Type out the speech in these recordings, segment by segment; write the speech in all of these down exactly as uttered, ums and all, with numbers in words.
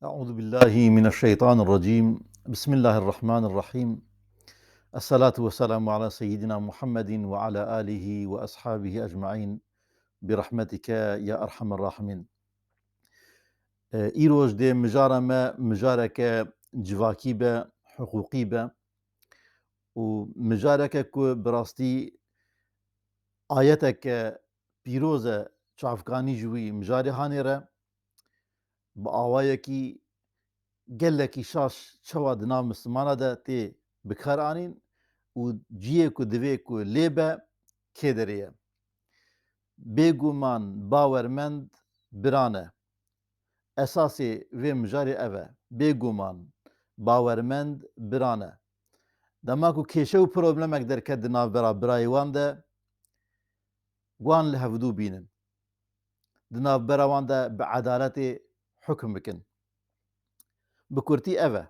أعوذ بالله من الشيطان الرجيم. بسم الله الرحمن الرحيم. الصلاة والسلام على سيدنا محمد وعلى آله وأصحابه أجمعين برحمتك يا أرحم الراحمين. E, îroj dê mijara me mijareke civakî be, hiqûqî be û mijareke ku bi rastî ayeteke pîroz e çavkanî ji wî mijarê hanê re, bi awayekî gelekî şaş çawa di nav Mislimana de tê bikaranîn û ciyê ku divê ku lê be kê derê ye. Bêguman bawermend biran e. Esasê vê mijarê ev e. Bêguman bawermend biran e. Dema ku kêşe û problemek derket di navbera birayê wan de, wan li hevdû bînin. Di navbera wan de bi edaletê hukm bikin. Bi kurtî ev e.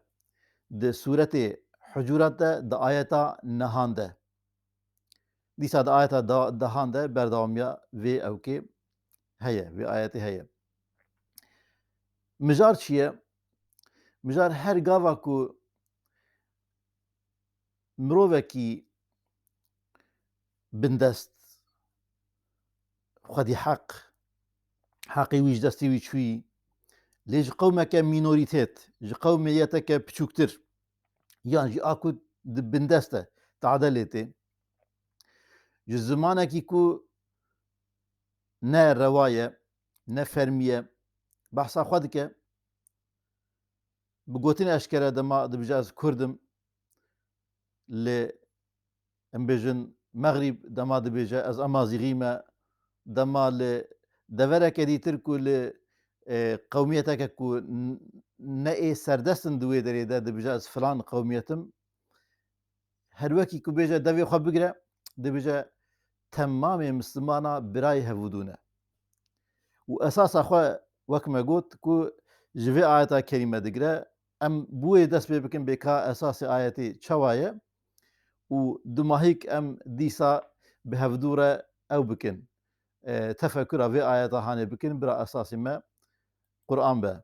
Di sûretê Hucurat de, di ayeta nehan de. Dîsa di ayeta da-, dehan de berdewamiya vê ewkê heye, vê ayetê heye. Mijar çi ye? Mijar her gava ku mirovekî bindest, xwedî heq, heqê wî ji destê wî çûyî, lê ji qewmeke mînorîtet, ji qewmiyeteke piçûktir, yan jî a ku di bindest e, tade lê tê, ji zimanekî ku ne rewa ye, ne fermî ye, behsa xwe dike, bi gotinê eşkere dema dibêje ez Kurd im, li, em bêjin, Mexrîb dema dibêje ez Amazîxî me, dema li devereke dîtir ku li, e, qewmiyeteke ku n-, ne ê serdest in di wê derê de dibêje ez filan qewmiyet im, her wekî ku bêje devê xwe bigire, dibêje temamê Mislimana birayê hevûdû ne. Û esasa xwe, wek me got, ku ji vê ayeta kerîme digire, em bi wê dest pê bikin bê ka esasê ayetê çawa ye û dumahîk em dîsa bi hevdû re ew bikin. E, tefekura vê ayeta hanê bikin, bira esasê me Quran be.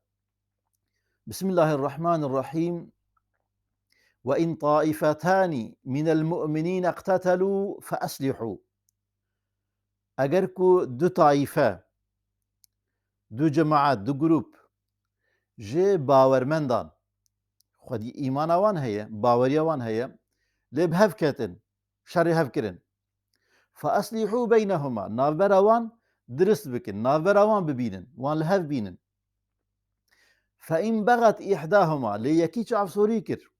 Bismillahirrahmanirrahîm. Ve in taîfetani minel mu'minîne iqtetelû fe eslîhû. Eger ku du taîfe, du cemaet, du grûp ji bawermendan, xwedî îmana wan heye, baweriya wan heye, lê bi hev ketin, şerê hev kirin. Fe eslîhû beynehuma, navbera wan dirist bikin, navbera wan bibînin, wan li hev bînin. Fe in begat îhdahuma, lê yekî çavsorî kir.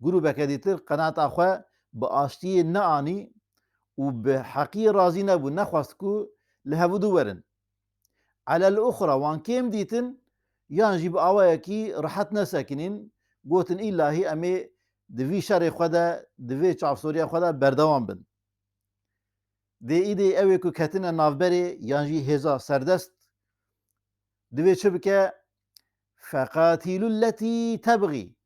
Grûbeke dîtir qenata xwe bi aştiyê neanî û bi heqiyê razî nebû, nexwest ku li hevûdû werin. Elel uxra, wan kêm dîtin, yan jî bi awayekî rehet nesekinîn, gotin îlahî em ê di vî şerê xwe de, di vê çavsoriya xwe de berdewam bin. Dê îdê ew ê ku ketine navberê yan jî hêza serdest, divê çi bike? Feqatîlû lletî tebxî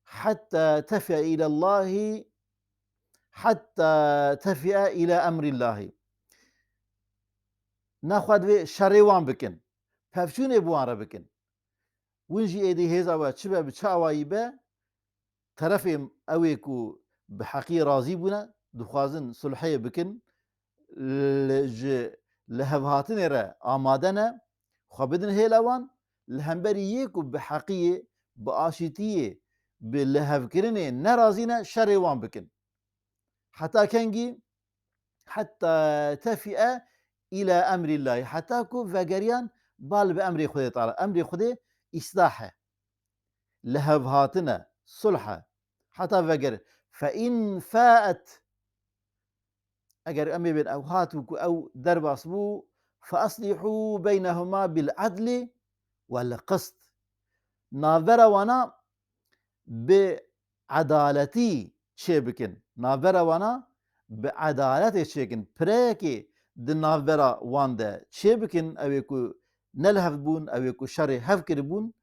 hetta tefîe îlellahî, hetta tefîe îlâ emrîllahî. Nexwe divê şerê wan bikin, pevçûnê bi wan re bikin. Win jî êdî hêza we çi be, bi çi awayî be, terefê ew ê ku bi heqî razî bûne, dixwazin sulhê bikin, li, ji lihevhatinê re amade ne, xwe bidin hêla wan, li hemberî yê ku bi heqiyê, bi aşîtiyê, bi lihevkirinê nerazî ne, şerê wan bikin. Heta kengî? Heta tefîe îla emrîllahî. Heta ku vegeriyan bal bi emrê Xwedê Teala. Emrê Xwedê îslah e. Lihevhatin e, sulh e. Heta veger. Fe in faet. Eger em ê bên ew hat û ku ew derbas bû, fe eslîhû beynehuma bil edlî wel qist. Navbera wana bi edaletî çêbikin. Navbera wana bi edaletê çêkin. Pireyekê di navbera wan de çêbikin, ew ê ku ne li hev bûn, ew ê ku şerê hev kiribûn,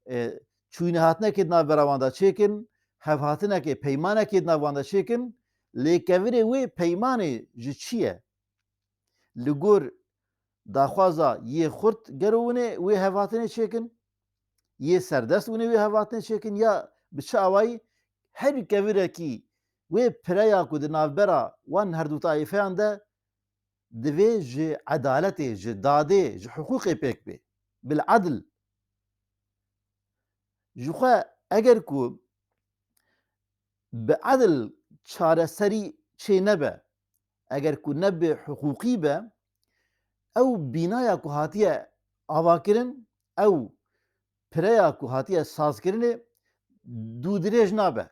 e, çûynehatinekê di navbera wan de çêkin, hevhatinekê, peymanekê di nav wan de çêkin, lê kevirê wê peymanê ji çi ye? Li gor daxwaza yê xurt gero winê wê hevhatinê çêkin, yê serdest hûn ê wê hevhatinê çêkin ya bi çi awayî her kevirekî wê pireya ku di navbera wan herdu taîfeyan de divê ji edaletê, ji dadê, ji hiqûqê pêk bê. Bil edl. Ji xwe eger ku bi edl çareserî çê nebe, eger ku ne bi hiqûqî be, ew bînaya ku hatiye avakirin, ew pireya ku hatiye sazkirinê dûdirêj nabe.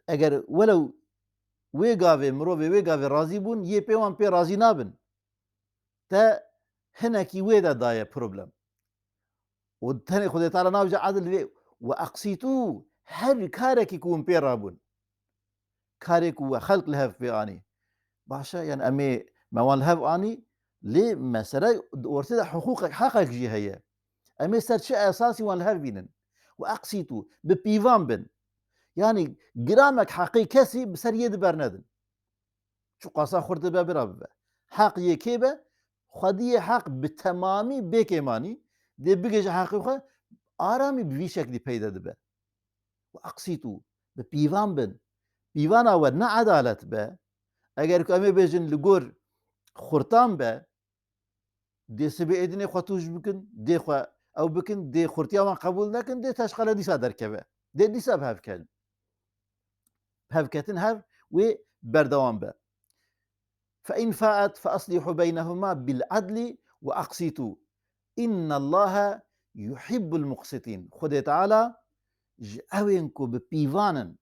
Eger welew wê gavê mirovê wê gavê razî bûn, yê pê wan pê razî nabin. Te hinekî wê de daye problem. Û tenê Xwedê Teala navêje edil vê, "Ve eqsîtû", her karekî ku hûn pê rabûn. Karê ku we xelk li hev pê anî. Baş e, yani em ê me wan li hev anî, lê mesele di ortê de hiqûqek, heqek jî heye. Em ê ser çi esasî wan li hev bînin? "Ve eqsîtû", bi pîvan bin. Yani gramek heqê kesî bi ser yê di bernedin. Çiqasa xurt dibe bira bibe. Heq yê kê be, xwediyê heq bi temamî bê kêmanî, dê bigihîje heqê xwe, aramî bi vî şeklî peyde dibe. "Ve eqsîtû", bi pîvan bin. Pîvana we ne edalet be, eger ku em ê bêjin li gor xurtan be, dê sibê êdinê xwe tûj bikin, dê xwe ew bikin, dê xurtiya wan qebûl nekin, dê teşqele dîsa derkeve. Dê dîsa bi hev ken. Bi hev ketin hev wê berdewam be. "Fe in faet fe aslîhû beynehuma bil edlî ve eqsîtû. Înnellahe yuhibbul muqsitîn." Xwedê Teala ji ewên ku bi pîvan in,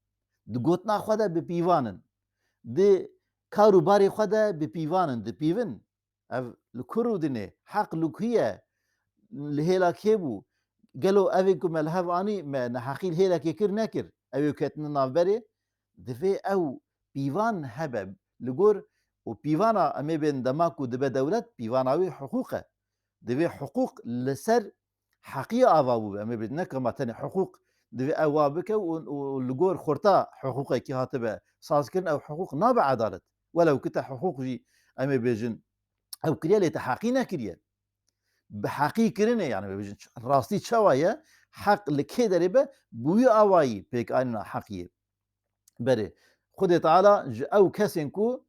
di gotina xwe de bi pîvan in, di kar û barê xwe de bi pîvan in, dipîvin. Ev li ku rûdinê, heq li ku ye, li hêla kê bû? Gelo evê ku me li hev anî, me neheqî li hêlekê kir nekir? Ew ê ketine navberê, divê ew pîvan hebe li gor û pîvana em ê bên dema ku dibe dewlet, pîvana wî hiqûq e. Divê hiqûq li ser heqiyê ava bûbe. Em ê bêjin, ne kema tenê hiqûq divê ew wa bike û, û li gor xurta hiqûqekî hatibe sazkirin, ew hiqûq nabe edalet. Welew ku te hiqûq jî, em ê bêjin, ew kiriye, lê te heqî nekiriye. Bi heqî kirinê, yani, em ê bêjin, rastî çawa ye, heq li kê derê be, bi wî awayî pêkanîna heqiyê. Berê, Xwedê Teala ji ew kesên ku,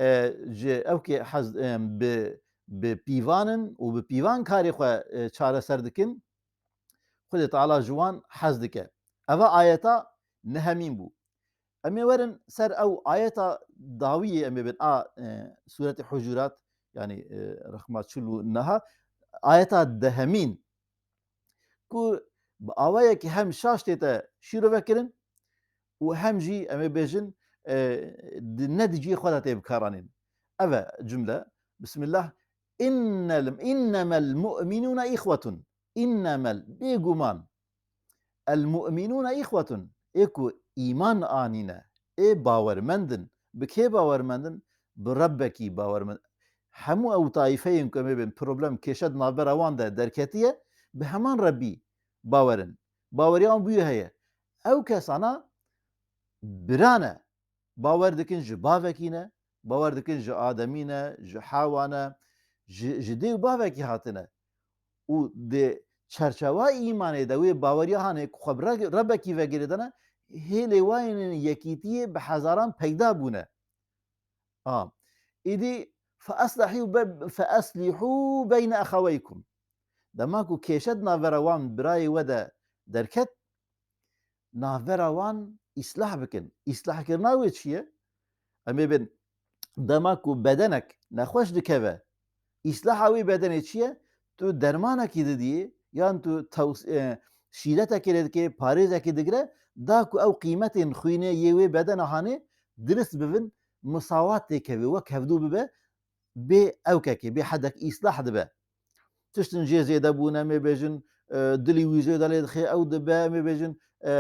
e, ji ew kê hez, e, bi, bi pîvan in û bi pîvan karê xwe, e, çareser dikin, Xwedê Teala ji wan hez dike. Eva ayeta nehemîn bû. Em ê werin ser ew ayeta dawiyê, em ê bin a, e, Sûretê Hucurat, yani, e, rexma çil û neha, ayeta dehemîn, ku bi awayekî hem şaş tête şîrove kirin û hem jî, em ê bêjin, e, di, ne di cihê xwe de tê bikaranîn. Ev e cumle, Bismillah, "Innel, innemel mu'minûne îxwetun." Înnemel, bêguman, el mu'minûne îxwetun, ê ku îman anîne, ê bawermend in. Bi kê bawermend in? Bi Rebbekî bawermend. Hemû ew taîfeyên ku em ê bên problem, kêşe di navbera wan de derketiye, bi heman Rebbî bawer in. Baweriya wan bi wî heye. Ew kesana bira ne. Bawer dikin ji bavekî ne, bawer dikin ji Ademî ne, ji Hewa ne, ji, ji dê û bavekî hatine. Û di çerçewa îmanê de wê baweriya hanê ku xwe bi Re-, Rebekî ve girêdane, hêlê wayên yekîtiyê bi hezaran peyda bûne. A. Îdî, "Fe eslihû be-, fe eslihû beyne exeweykum." Dema ku kêşe di navbera wan birayê we de derket, navbera wan îslah bikin. Îslahkirina wê çi ye? Em ê bên, dema ku bedenek nexweş dikeve, îslaha wê bedenê çi ye? Tu dermanekî didiyê, yan tu tews-, e, şîretekê lê dikê, parêzekê digire, da ku ew qîmetên xwînê yê wê bedena hanê dirist bibin, misawat têkevê, wek hevdû bibe, bê ewkekê, bê hedek îslah dibe. Tiştin jê zêde bûne, em ê bêjin, e, dilî wî zêde lê dixê, ew dibe, em ê bêjin, e,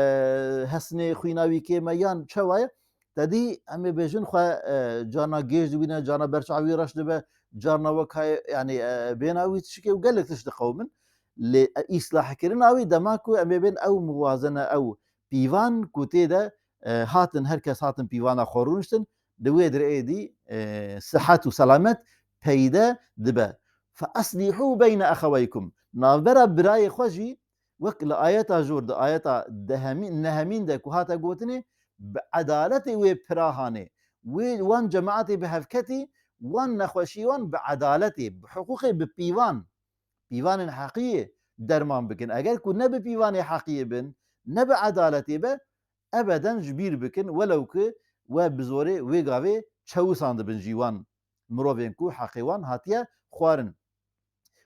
hesnê xwîna wî kêm e, yan çawa ye? Te dî, em ê bêjin, xwe, e, carna gêj dibîne, carna berçavî reş dibe, carna wek hayê, yanî, e, bêna wî tişikê û gelek tişt diqewimin. Lê, e, îslahkirina wî dema ku em ê bên ew muwazene, ew pîvan ku tê de, e, hatin, her kes hatin pîvana xwe rûniştin, di wê dirê dî, e, sihet û selamet peyde dibe. Fe eslîhû beyne exeweykum. Navbera birayê xwe jî Wek li ayeta jor, di ayeta dehemî-, nehemîn de ku hate gotinê, bi edaletê wê pira hanê. Wê wan cemaetê bi hevketî, wan nexweşî wan bi edaletê, bi hiqûqê, bi pîvan, pîvanên heqiyê derman bikin. Eger ku ne bi pîvanê heqiyê bin, ne bi edaletê be, ebeden ji bîr bikin, welew ku we bi zorê wê gavê çewisandibin jî wan mirovên ku heqê wan hatiye xwarin.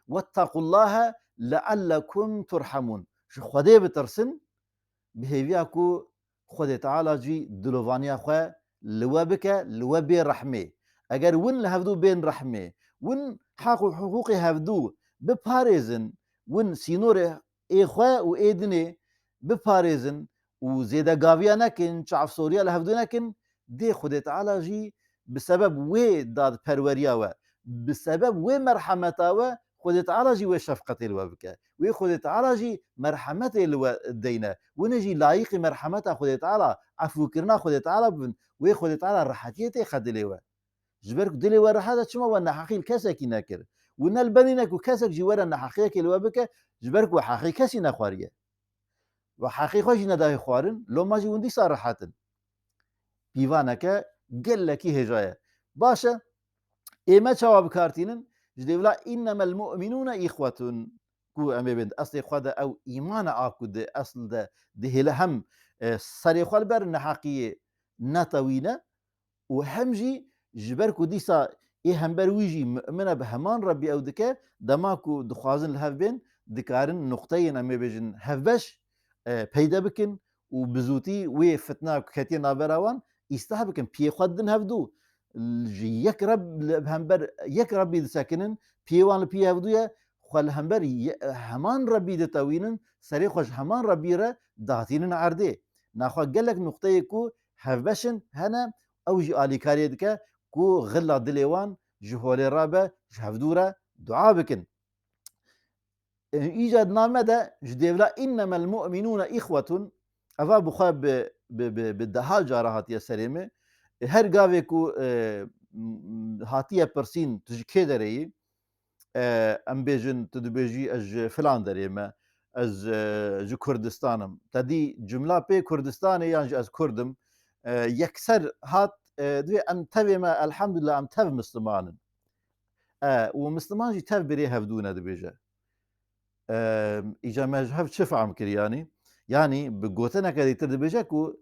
"Wettaqullaha leallekum turhamun." Ji Xwedê bitirsin, bi hêviya ku Xwedê Teala jî dilovaniya xwe li we bike, li we bê rehmê. Eger win li hevdû bên rehmê, win heq û hiqûqê hevdû biparêzin, win sînorê ê xwe û ê dinê biparêzin û zêdegaviya nekin, çavsoriya li hevdû nekin, dê Xwedê Teala jî bi sebeb wê dadperweriya we, bi sebeb wê merhemeta we, Xwedê Teala jî wê şefqetê li we bike. Wê Xwedê Teala jî merhemetê li we deyne. Wine jî layîqî merhemeta Xwedê Teala, efûkirina Xwedê Teala bibin. Wê Xwedê Teala rehetiyê têxe dilê we. Ji ber ku dilê we rehet e, çima we neheqî li kesekî nekir? Wine li benî ne ku kesek jî were neheqiyekê li we bike, ji ber ku we heqê kesî nexwariye. We heqê xwe jî nedayê xwarin, loma jî hûn dîsa rehet in. Pîvaneke gelekî hêja ye. Baş e, ê me çawa bi kar tînin? Ji dêvla "Innemel mu'minûne îxwetun", ku em ê bên di eslê xwe de ew îman e, a ku di esl de dihêle hem, e, serê xwe li ber neheqiyê netewîne, û hem jî ji ber ku dîsa ê hember wî jî mu'min e, bi heman Rebbî ew dike, dema ku dixwazin li hev bên, dikarin nuqteyên, em ê bêjin, hevbeş, e, peyde bikin û bi zûtî wê fitna ku ketiye navbera wan, îslah bikin. Piyê xwe didin hevdû. Ji yek Reb-, li hember yek Rebbî disekinin, piyê wan li piyê hevdû ye, xwe li hember ye-, heman Rebbî ditewînin, serê xwe ji heman Rebbî re datînin erdê. Naxwe gelek nuqteyê ku hevbeş in hene, ew jî alîkariyê dike ku xilla dilê wan ji holê rabe, ji hevdû re dua bikin. E, îca di nav me de ji dêvla "Innemel mu'minûne îxwetun", eva bi xwe bi, bi, bi, bi deha cara hatiye serê min. E, her gavê ku, e, m-, m-, hatiye pirsîn, "Tu ji kê derê yî?" E, em bêjin, tu dibêjî, "Ez ji filan derê me, ez, e, ji Kurdistan im." Te dî cumla pê Kurdistanê yan jî "Ez Kurd im", e, yekser hat, e, divê em tevê me, elhamdulillah, em tev Misliman in. E, û Misliman jî tev birê hevdû ne dibêje. E, îca me ji hev çi fehm kir yanî? Yanî bi gotineke dîtir dibêje ku,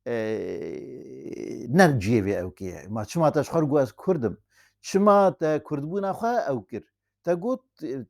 e, ne cihê vê ewkê ye. Ma çima te ji xwe re got, "Ez Kurd im"? Çima te Kurdbûna xwe ew kir? Te got,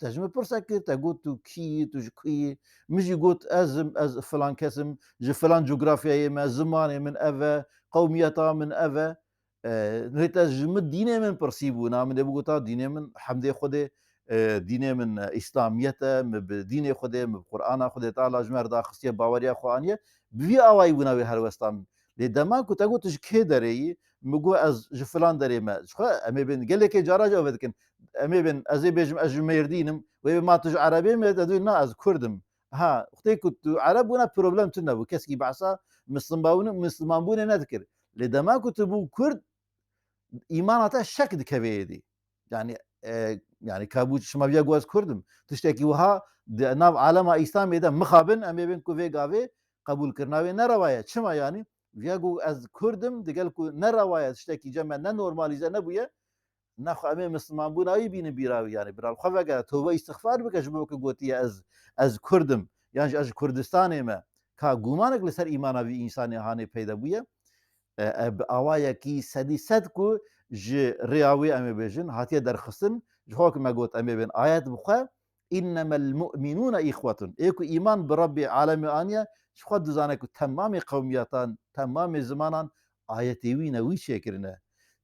te ji min pirsek kir, te got, "Tu kî yî, tu ji ku yî?" Min jî got, "Ez im, ez filan kes im, ji filan cografyayê me, zimanê min ev e, qewmiyeta min ev e." E, lê te ji min dînê min pirsî bû, na min dê bigota dînê min hemdê Xwedê, e, dînê min, e, Îslamiyet e, min bi dînê Xwedê, min bi Qur'ana Xwedê Teala ji me re daxistiye, baweriya xwe aniye, bi vî awayî bûna wê helwesta min. Lê dema ku te got tu ji kê derê yî, min got ez ji filan derê me. Ji xwe em ê bên gelekê cara jî ew dikin. Em ê bên ez ê bêjim ez ji Mêrdîn im, wê bê ma tu ji Erebê me, te dibê na ez Kurd im. Ha, wextê ku tu Ereb bûna problem tune bû. Keskî behsa Mislimbûn-, Mislimanbûnê nedikir. Lê dema ku tu bû Kurd, îmana te şek dikeve êdî. Yani, e, yani ka bû çima viya got ez Kurd im. Tiştekî wiha di nav alema Îslamê de mixabin, em ê bên ku vê gavê qebûlkirina wê nerewa ye. Çima yani? Viya got ez Kurd im, digel ku nerewa ye, tiştekî cem me ne normalize nebûye. Nexwe em ê Mislimanbûna wî bînin bîra wî, yani bira li xwe vegere, tobe îstixfar bike ji bo ku gotiye ez, ez Kurd im, yan jî ez ji Kurdistanê me. Ka gumanek li ser îmana vî însanê hanê peyde bûye. E, e, bi awayekî sedî sed ku ji rêya wê em ê bêjin, hatiye derxistin, ji xwe ku me got em ê bên ayet bi xwe, "Innemel mu'minûne îxwetun." Ê ku îman bi Rebbê alemê aniye, ji xwe dizane ku temamê qewmiyetan, temamê zimanan ayetê wî ne, wî çêkirine.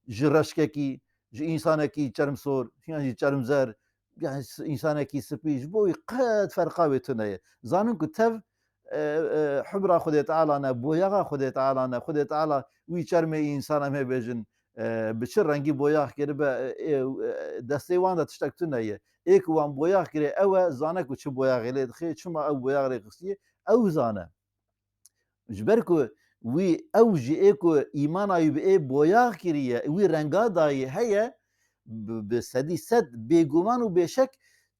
Ji reşkekî, ji însanekî çermsor, yan jî çermzer, yani s-, însanekî spî, ji bo wî qet ferqa wê tune ye. Zanin ku tev, e, e, hubra Xwedê Teala ne, boyaxa Xwedê Teala ne. Xwedê Teala wî çermê însan em hê bêjin, e, bi çi rengî boyax kiribe, e, e, destê wan de tiştek tune ye. Ê ku wan boyax kirê ew e, zane ku çi boyaxê lê dixê, çima ew boyax rê xistiye, ew zane. Ji ber ku wî ew jî ê ku îmana wî bi ê boyax kiriye, wî renga dayî heye, bi, bi sedî sed bêguman û bêşek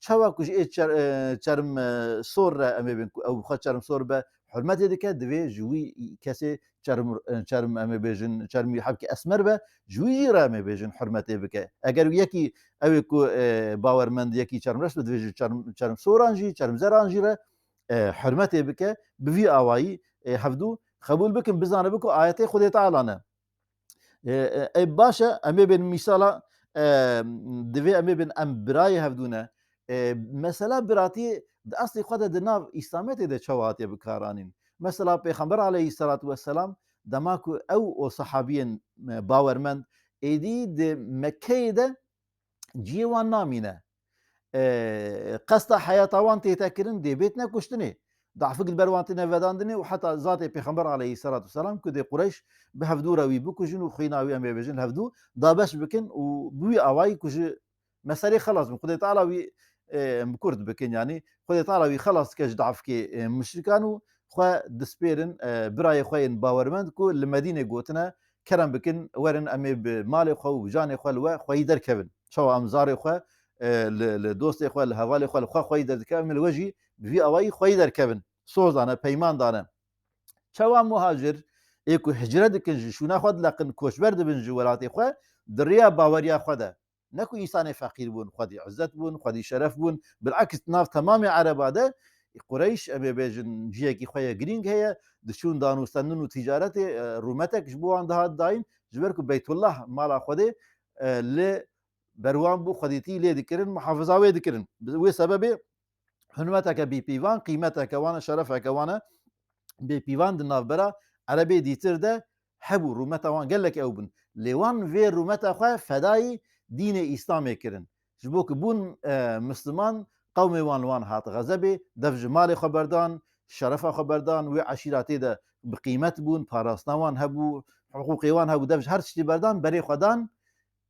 Çawa ku ji ê çer-, e, çerm, e, sor re em ê bên ku ew bi xwe çerm sor be, hurmetê dike, divê ji wî kesê çerm, e, çerm em ê bêjin, çermî hebkî esmer be, ji wî jî re em ê bêjin hurmetê bike. Eger yekî ew ê ku, e, bawermend, yekî çermreş be, divê ji çerm, çerm soran jî, çerm zeran jî re, e, hurmetê bike, bi vî awayî, e, hevdû qebûl bikin, bizane bikin ayetê Xwedê Teala ne. E, e, e, baş e, em ê bên mîsala, e, divê em ê bên em birayê hevdû ne. E, mesela biratiyê di eslê xwe de di nav Îslamiyetê de çawa hatiye bikaranîn? Mesela Pêxember aleyhisselatu vesselam dema ku ew û sahabiyên, e, bawermend êdî di Mekkeyê de cihê wan namîne. E, qesta heyata wan tête kirin, dê bêtine kuştinê. Dafik li ber wan têne vedandinê û heta zatê Pêxember aleyhisselatu vesselam ku dê Qureyş bi hevdû re wî bikujin û xwîna wî em ê bêjin hevdû dabeş bikin û bi wî awayî ku ji meselê xelas bin. Xwedê Teala wî, e, em bi kurt bikin, yanî Xwedê Teala wî xelas dike ji dafkê, e, muşrikan û xwe dispêrin, e, birayê xwe yên bawermend ku li Medînê gotine, kerem bikin, werin em ê bi malê xwe û bi canê xwe li we xweyî derkevin. Çawa em zarê xwe, e, li, li dostê xwe, li hevalê xwe, li xwe xweyî derdikevin, em ê li we jî bi vî awayî xweyî derkevin. Soz dane, peyman dane. Çawa muhacir ê ku hicret dikin, ji şûna xwe dileqin, koçber dibin ji welatê xwe, di rêya baweriya xwe de. Ne ku însanê feqîr bûn, xwedî izzet bûn, xwedî şeref bûn. Bileks nav temamê Ereba de Qureyş, em ê bêjin, cihekî xwe ye girîng heye, diçûn dan û stendin û tîcaretê, e, rûmetek ji bo wan dihat dayîn, ji ber ku Beytullah, mala Xwedê, e, li ber wan bû, xwedîtî lê dikirin, muhafiza wê dikirin. Bi wê sebebê hurmeteke bîpîvan, qîmeteke wan e, şerefeke wan e, bêpîvan di navbera Erebê dîtir de hebû, rûmeta wan gelek ew bûn. Lê wan vê rûmeta xwe fedayî dînê Îslamê kirin. Ji bo ku bûn, e, Misliman, qewmê wan li wan hat xezebê, dev ji malê xwe berdan, şerefa xwe berdan, wê eşîra tê de bi qîmet bûn, parastina wan hebû, hiqûqê wan hebû, dev ji her tiştî berdan, berê xwe dan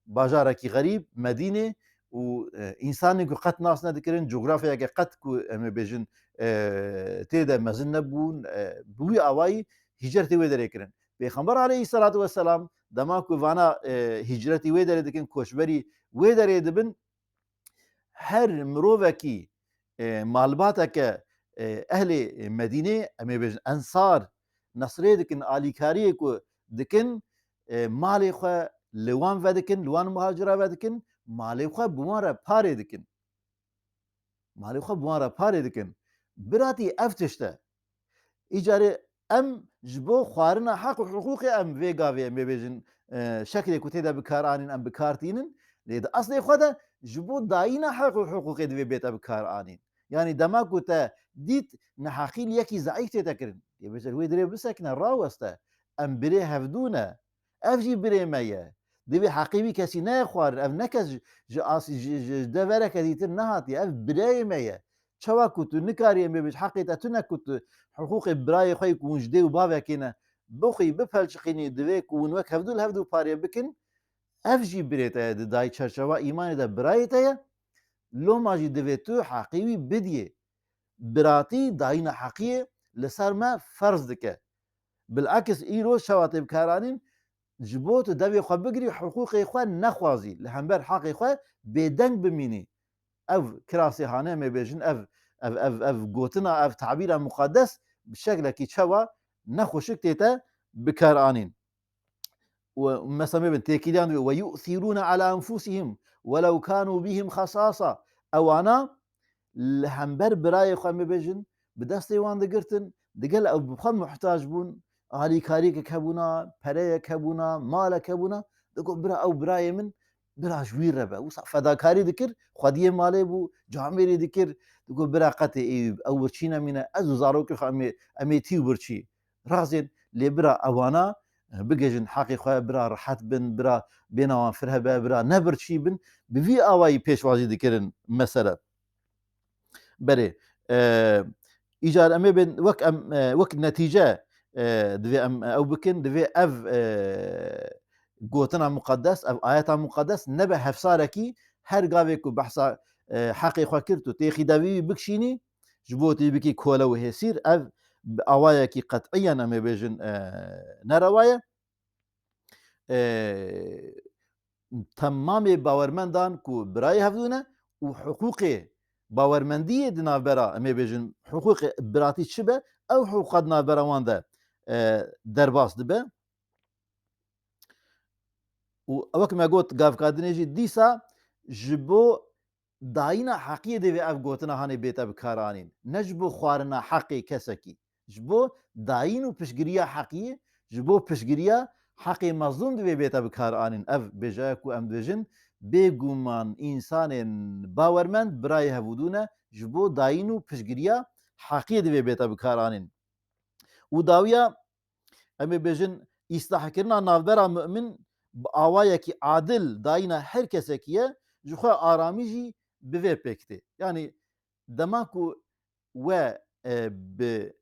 bajarekî xerîb, Medînê û, e, însanên ku qet nas nedikirin, cografyayeke qet ku em ê bêjin, e, tê de mezin nebûn, e, bi wî awayî hicretê wê derê kirin. Pêxember aleyhisselatu vesselam dema ku vana, e, hicretî wê derê dikin, koçberî wê derê dibin, her mirovekî, e, malbateke, e, ehlê Medînê, em ê bêjin ensar, nesrê dikin, alîkariyê ku dikin, e, malê xwe li wan vedikin, li wan muhacira vedikin, malê xwe bi wan re parê dikin. Malê xwe bi wan re parê dikin. Biratî ev tişt e. Îcarê em ji bo xwarina heq û hiqûqê em vê gavê em ê bêjin, e, şeklê ku tê de bi kar anîn, em bi kar tînin. Lê di eslê xwe de ji bo dayîna heq û hiqûqê divê bête bi kar anîn. Yanî dema ku te dît neheqî li yekî zeîf tête kirin, dê bêje, wê dirê bisekine, raweste. Em birê hevdû ne. Ev jî birê me ye. Divê heqê wî kesî neye xwarin. Ev ne kes ji, ji asî, ji, ji devereke dîtir nehatiye. Ev birayê me ye. Çawa ku tu nikarî em ê bêj heqê te tune ku tu hiqûqê birayê xwe yê ku hûn ji dê û bavekê ne bixwî, bipelçiqînî, divê ku hûn wek hevdû li hevdû parê bikin. Ev jî birê te ye, di dayî çerçewa îmanê de birayê te ye. Loma jî divê tu heqê wî bidiyê. Biratî dayîna heqiyê li ser me ferz dike. Bileks îro çawa tê bikaranîn, ji bo tu devê xwe bigirî, hiqûqê xwe nexwazî, li hember heqê xwe bêdeng bimînî. Ev kirasê hane em ê bêjin, ev, ev, ev, ev gotina, ev tabîra muqaddes bi şeklekî çawa nexweşik tête bikaranîn. Û mesela mê bin têkîdiyan dibe, "Ve yu'thirûne ala enfusihim welew kânû bihim xesasa." Ewana li hember birayê xwe, em ê bêjin, bi destê wan digirtin, digel ew bi xwe muhtac bûn, alîkariyekek hebûna, pereyek hebûna, malek hebûna, digot, "Bira, ew birayê min, bira ji wî re be." Wisa fedakarî dikir, xwediyê malê bû, camêrî dikir, digot, "Bira, qetê ê ew birçî nemîne, ez û zarokê xwe em ê, em ê tî û birçî." Razên, lê bira ewana, e, bigihîjin heqê xwe, bira rehet bin, bira bêhna wan fireh be, bira ne birçî bin, bi vî awayî pêşwazî dikirin mesele. Berê, e, îcar em ê bên wek em, e, wek netîce, e, divê em ew bikin, divê ev, e, gotina muqeddes, ev ayeta muqeddes nebe hefsarekî, her gavê ku behsa, e, heqê xwe kir, tu têxî devî wî bikişînî, ji bo tu bikî kole û hêsîr, ev bi awayekî qet'iyen em ê bêjin, e, nerewa ye. E, temamê bawermendan ku birayê hevdû ne û hiqûqê bawermendiyê di navbera, em ê bêjin, hiqûqê biratî çi be, ew hiqûqa di navbera wan de, e, derbas dibe. Û wek me got gavkadinê jî, dîsa ji bo dayîna heqiyê divê ev gotina hanê bête bi kar anîn. Ne ji bo xwarina heqê kesekî. Ji bo dayîn û piştgiriya heqiyê, ji bo piştgiriya heqê mezlûm divê bête bi kar anîn. Ev bêjaya ku em dibêjin, bêguman însanên bawermend birayê hevûdû ne, ji bo dayîn û piştgiriya heqiyê divê bête bi kar anîn. Û dawiya, em ê bêjin, îslahkirina navbera mu'min bi awayekî adil dayîna her kesekî ye, ji xwe aramî jî bi vê pêk tê. Yanî dema ku we, e, bi,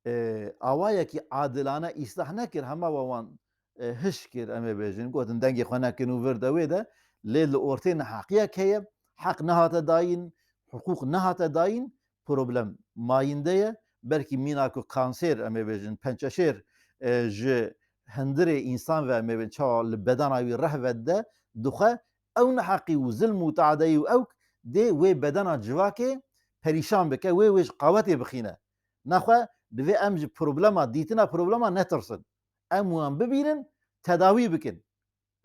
e, awayekî adilane îslah nekir, hema we wan, e, hiş kir, em ê bêjin, gotin dengê xwe nekin û vir de wê de, lê li ortê neheqiyek heye, heq nehate dayîn, hiqûq nehate dayîn, problem mayînde ye. Belkî mîna ku kanser, em ê bêjin, pençeşêr, e, ji hundirê însan ve, em ê bêjin, çawa li bedena wî reh vedide, dixwe ew neheqî û zilm û tadeyî û ewk dê wê bedena civakê perîşan bike, wê wê ji qawetê bixîne. Nexwe divê em ji problema, dîtina problema netirsin. Em wan bibînin, tedawî bikin.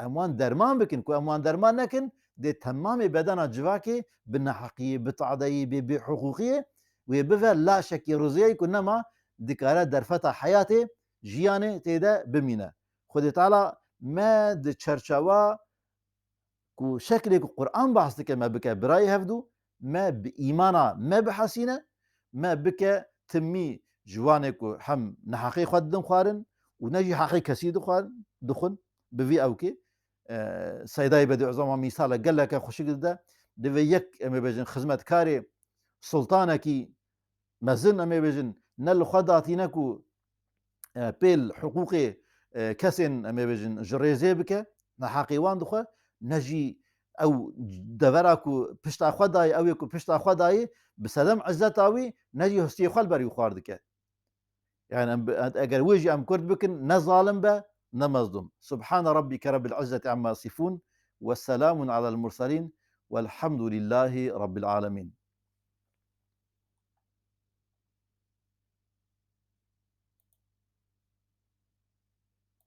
Em wan derman bikin. Ku em wan derman nekin, dê temamê bedena civakê bi neheqiyê, bi tadeyî, bi bêhiqûqiyê wê bive laşekî riziyeyî ku nema dikare derfeta heyatê, jiyanê tê de bimîne. Xwedê Teala me di çerçewa ku şeklê ku Quran behs dike me bike birayê hevdû, me bi îmana me bihesîne, me bike timî ji wanê ku hem neheqê xwe didin xwarin û ne jî heqê kesî dixwarin, dixwin, bi vî ewkê, e, Seydayê Bedîuzzeman mîsala geleke xweşik dide, divê yek, em ê bêjin, xizmetkarê sultanekî mezin, em ê bêjin, ne li xwe datîne ku, e, pêl hiqûqê, e, kesên, em ê bêjin, ji rêzê bike, ne heqê wan dixwe, ne jî ew devera ku pişta xwe dayê, ew ê ku pişta xwe dayê, bi sedem izzeta wî, ne jî hustiyê xwe li ber wî xwar dike. Yani em bi-, eger wê jî em kurt bikin, ne zalim be, ne mezlûm. Subhane rabbike rabbil izzeti amma yasifun ve selamun alel murselin velhamdülillahi rabbil alemin.